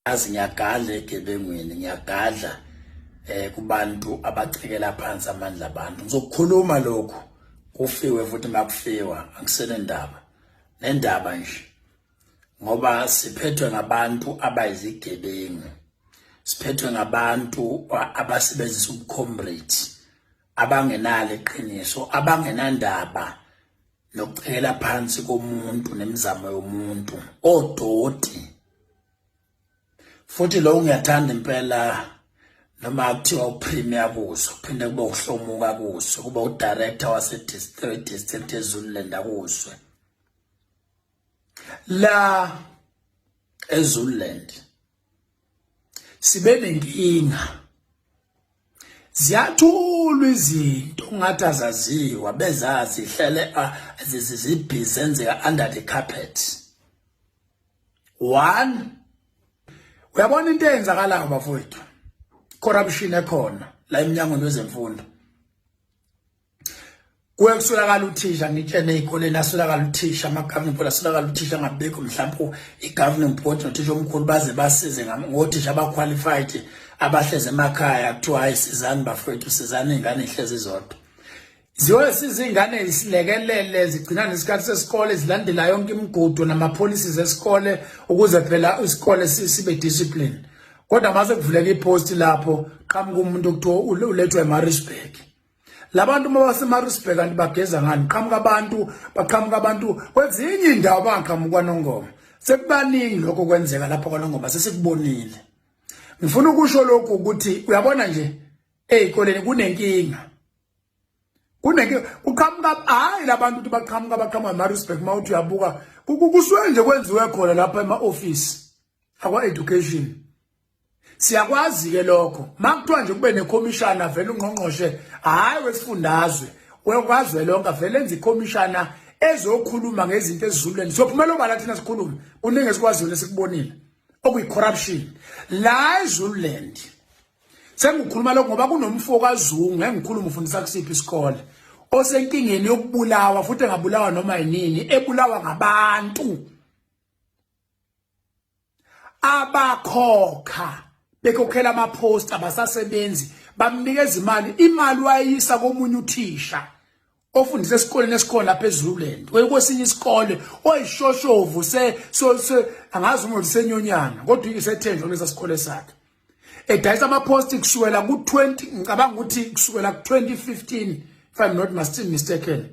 Azi ngiyagadla egebengwini, ngiyagadla kubantu abacekela phansi amandla abantu. Ngizokukhuluma lokhu kufiwe futhi makufiwa angisenendaba nendaba nje ngoba siphethwe ngabantu abayizigebengu, siphethwe ngabantu abasebenzisa ubucomrade, abangenalo iqiniso, abangenandaba nokucekela phansi komuntu nemizamo yomuntu, odoti. Futhi lo ngiyathanda impela noma kuthiwa upremier kuso, kuphinde kube uHlomuka kuso, kube udirector wase-district district eZululand akuzwe. La eZululand sibe nenkinga, ziyathulwa izinto ngathi azaziwa, bezazi hlele zibhizi zenzeka under the carpet. One, uyabona into eyenzakalayo bafowethu, corruption ekhona la eminyangweni wezemfundo. Kuye kuswelakala uthisha, ngitshene ey'koleni aswelakala uthisha, ama-governing board aswelakala uthisha, angabikho mhlawumpe i-governing board nothisha omkhulu baze basize ngothisha aba-qualified abahlezi emakhaya. Kuthiwa hhayi, sizani bafowethu, sizani iy'ngane ey'hlezi zodwa. Ziyosiza iy'ngane zisilekelele, zigcina nesikhathi sesikole, zilandela yonke imigudu nama-policies esikole ukuze phela isikole sibe discipline. Kodwa mase kuvuleka ipost lapho, qhamuka umuntu okuthiwa ulethwa eMaritzburg. Labantu uma baseMaritzburg kanti bageza ngani? Qhamuka abantu, baqhamuka abantu kwezinye indawo, bangaqhamuka kwaNongoma. Sekubaningi lokho kwenzeka lapho kwaNongoma, sesikubonile. Ngifuna ukusho lokhu ukuthi uyabona nje ey'koleni kunenkinga, kunenkinga, kuqhamuka hayi labantu ukuthi baqhamuka baqhamuka eMaritzburg. Uma uthi uyabuka kusuke nje kwenziwe khona lapha ema-office akwa-education, siyakwazi-ke lokho. Makuthiwa nje kube nekhomishana vele, ungqongqoshe hhayi wesifundazwe, wekazwelonke, vele enze ikhomishana ezokhuluma ngezinto ezizulweni, siyophumela obala thina sikhulume. Kuningi esikwaziyo nesikubonile okuyi-corruption la eZululand. Sengikhuluma lokho ngoba kunomfo kaZungu engikhuluma, ufundisa kusiphi isikole, osenkingeni yokubulawa futhi engabulawa noma yinini, ebulawa ngabantu abakhokha bekhokhela amapost abasasebenzi, bamnikeza imali, imali wayeyisa komunye uthisha ofundisa esikoleni esikhona lapha eZululand, kwesinye isikole, oyishoshovu se so se angazi uma usenyonyana kodwa isethenjwa kulesa sikole sakhe, edayisa amapost kusukela ku-20, ngicabanga ukuthi kusukela ku-2015 if I'm not mistaken,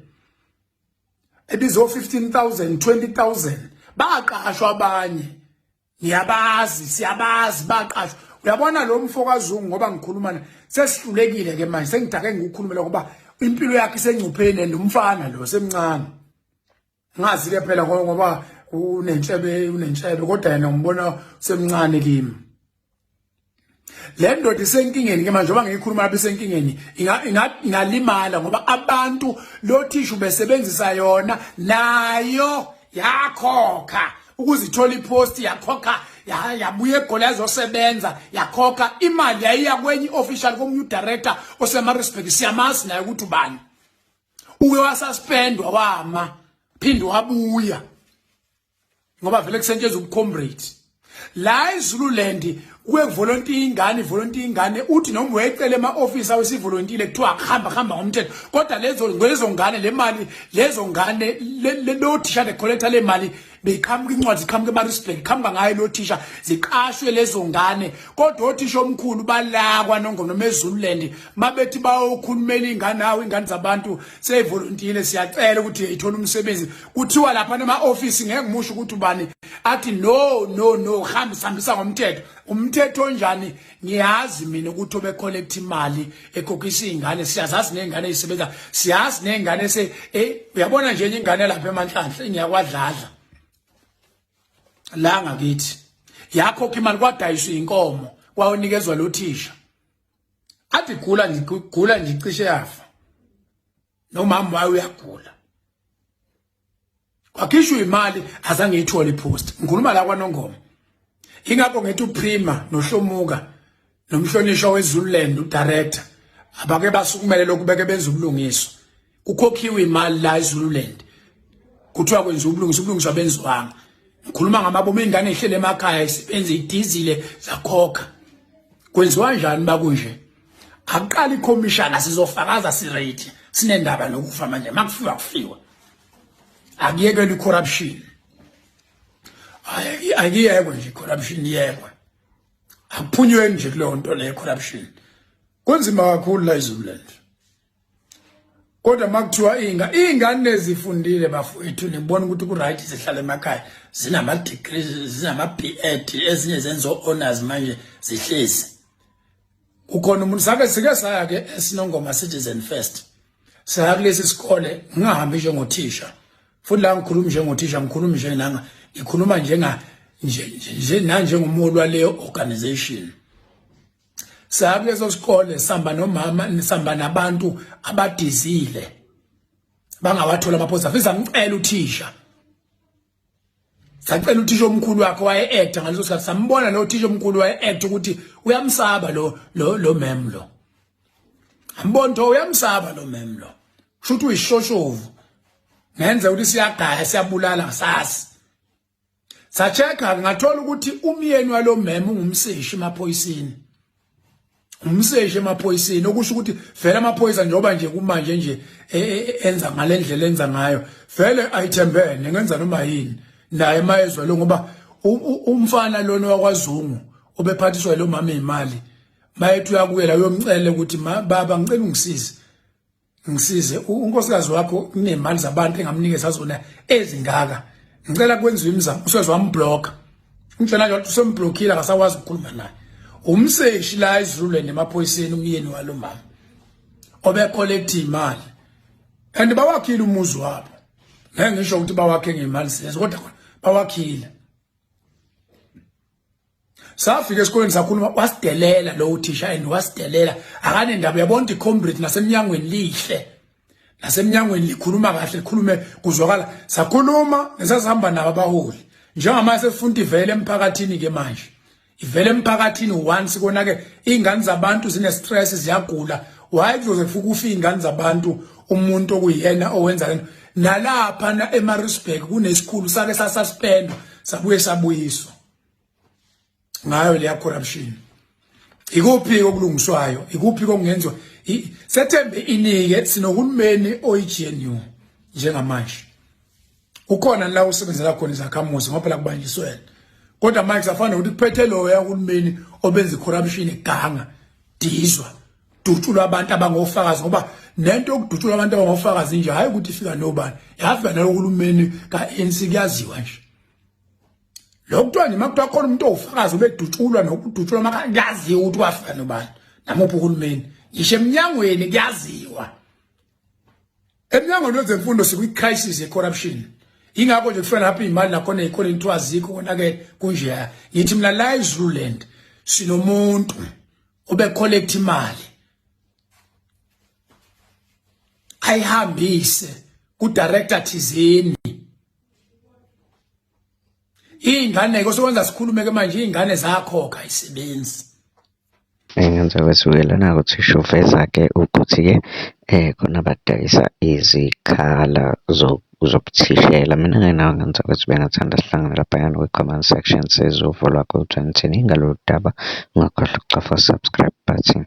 ebizo 15,000 20,000. Baqashwa abanye, ngiyabazi, siyabazi, baqashwa. Uyabona lo mfo kaZungu, ngoba ngikhuluma sesihlulekile ke manje, sengidake ngikukhulumela ngoba impilo yakhe isengcupheni and umfana lo semncane. Ngazi ke phela ngoba unentshebe, unentshebe, kodwa yena ngibona semncane kimi. Le ndoda isenkingeni ke manje, ngoba ngiyikhuluma lapha isenkingeni, ingalimala ngoba abantu lo thisha besebenzisa yona, nayo yakhokha ukuze ithole ipost, yakhokha, yabuya eGoli yazosebenza, yakhokha imali, yayiya kwenye official, komunye udirector oseMaritzburg, siyamazi naye ukuthi ubani. Uke wasuspendwa, wama, phinde wabuya ngoba vele kusetshenziswa ubucomrade la eZululand. Kuke kuvolontiya ingane, ivolontiya ingane, uthi noma uyayicela ema-ofisi awesivolontiile, kuthiwa hamba hamba ngomthetho. Kodwa lezo ngane, le mali, lezo ngane, lo thisha lecollector le mali, beyiqhamuka incwadi ziqhamuka eMaritzburg, iqhamuka ngayo lo thisha, ziqashwe lezo ngane. Kodwa othisha omkhulu balakwa Nongoma noma eZululand mabethi bayokhulumela ingane, hawo, ingane zabantu seyivolontile, siyacela ukuthi ithole umsebenzi, kuthiwa lapha nema-ofisi, ngeke ngimusho ukuthi ubani, athi no no no, hambisa hambisa ngomthetho. Umthetho onjani? Ngiyazi mina ukuthi obecollect imali ekhokhisa iy'ngane, siyazazi ney'ngane ey'sebenza, siyazi ney'ngane se uyabona nje enye ingane lapha eManhlanhla ingiyakwadladla la ngakithi, yakhokha imali, kwadayiswa inkomo, kwawonikezwa lo thisha. Athi gula nje, gula nje, cishe yafa, nomama wayo uyagula, kwakhishwa imali, azange iyithole ipost. Ngikhuluma la kwaNongoma. Ingakho ngithi uPrima noHlomuka nomhlonishwa weZululand udirector abake basukumele lokhu, beke benza ubulungiswa. Kukhokhiwe imali la eZululand, kuthiwa kwenziwa ubulungiswa, ubulungiswa benziwanga. Ngikhuluma ngamabomu ingane ihlele emakhaya isebenza idizile zakhokha. Kwenziwa kanjani bakunje? Akuqala ikhomishana sizofakaza sirate sinendaba nokufa manje makufiwa kufiwa. Akuyekelwe icorruption. Akuyekwe nje icorruption iyekwe. Akuphunywe nje kuleyo nto leyo corruption. Kunzima kakhulu la eZululand. Kodwa makuthiwa inga ingane zifundile bafowethu nibona ukuthi ku right zihlala emakhaya zinama degrees zinama B.Ed ezinye zenzo honors manje zihlezi. Kukhona umuntu sake sike saya ke esinongoma Citizen First. Saya kulesi sikole ngingahambi njengothisha. Futhi la ngikhuluma njengothisha ngikhuluma nje nanga ngikhuluma njenga nje nje nanjengomholi waleyo organization. Saya kuleso sikole samba nomama samba nabantu abadizile bangawathola amaphoyisa afisa ngicela uthisha sacela uthisha omkhulu wakhe waye-acta ngaleso sikhathi sambona lo thisha omkhulu waye-acta ukuthi uyamsaba lo lo lo mem lo ambona ukuthi uyamsaba lo mem lo kusho ukuthi uyishoshovu ngenza ukuthi siyagaya siyabulala sasi Sachecka ngathola ukuthi umyeni walo mema ungumseshi emaphoyiseni. Umseshi emaphoyiseni okusho ukuthi vele amaphoyisa njengoba nje kumanje nje e, e, e, enza ngalendlela enza ngayo vele ayithembene ngenza noma yini naye mayezwa lo ngoba umfana lona wakwaZungu obephathiswa lo mama imali mayethi uyakuyela uyomcela ukuthi baba ngicela ungisize ngisize unkosikazi wakho kunemali zabantu engamnikeza zona ezingaka ngicela kwenziwe imizamo useze wamblock umtshela nje ukuthi usemblockile akasakwazi ukukhuluma naye umseshi la ezulweni emaphoyiseni umyeni walo mama obecollecta imali and bawakhile umuzi wabo ngeke ngisho ukuthi bawakhe ngemali zezi kodwa bawakhile Safika esikoleni sakhuluma wasidelela lo uthisha and wasidelela akanendaba uyabona ukuthi comrade nasemnyangweni lihle nasemnyangweni likhuluma kahle likhulume kuzwakala sakhuluma nesasihamba nabo abaholi njengamanje sefuna ivele emphakathini ke manje ivele emphakathini once kona ke ingane zabantu zine stress ziyagula why kuzoze kufuka ufe ingane zabantu umuntu okuyena owenza lento nalapha na eMaritzburg kunesikhulu sake sasuspendwa sabuye sabuyiswa ngayo leya corruption ikuphi okulungiswayo ikuphi okungenziwa sethembe inike sinohulumeni oyi-GNU njengamanje ukhona la usebenzela khona izakhamuzi ngoba phela kubanjiswene kodwa manje kusafana nokuthi kuphethe loya hulumeni obenza i-corruption iganga dizwa dutshulwa abantu abangofakazi ngoba nento yokudutshulwa abantu abangofakazi nje hayi ukuthi ifika nobani yafika nalohulumeni ka-ANC kuyaziwa nje Lo kuthiwa nje makuthiwa khona umuntu owufakazi ubedutshulwa nokudutshulwa makayaziwa ukuthi wafika nobani namuphi uhulumeni ngisho emnyangweni kuyaziwa emnyangweni wezemfundo sikwi-crisis ye-corruption ingakho nje kufika lapho iy'mali nakhona ey'koleni kuthiwa azikho konake kunjeya ngithi mina la eZululand sinomuntu obecollect imali ayihambise ku-director thizeni Iy'ngane-ke osokwenza sikhulume-ke manje iy'ngane zakhokha ayisebenzi. Ngenza kwethukelana uthisha uveza-ke ukuthi-ke khona abadayisa izikhala zobuthishela. Mina-ke nawe ngenza ukuthi bengathanda sihlangane laphayana kwi-comment section sizwe uvo lwakho ukuthi nithini ngalolu daba. Ungakhohlwa ukucofa u-subscribe button.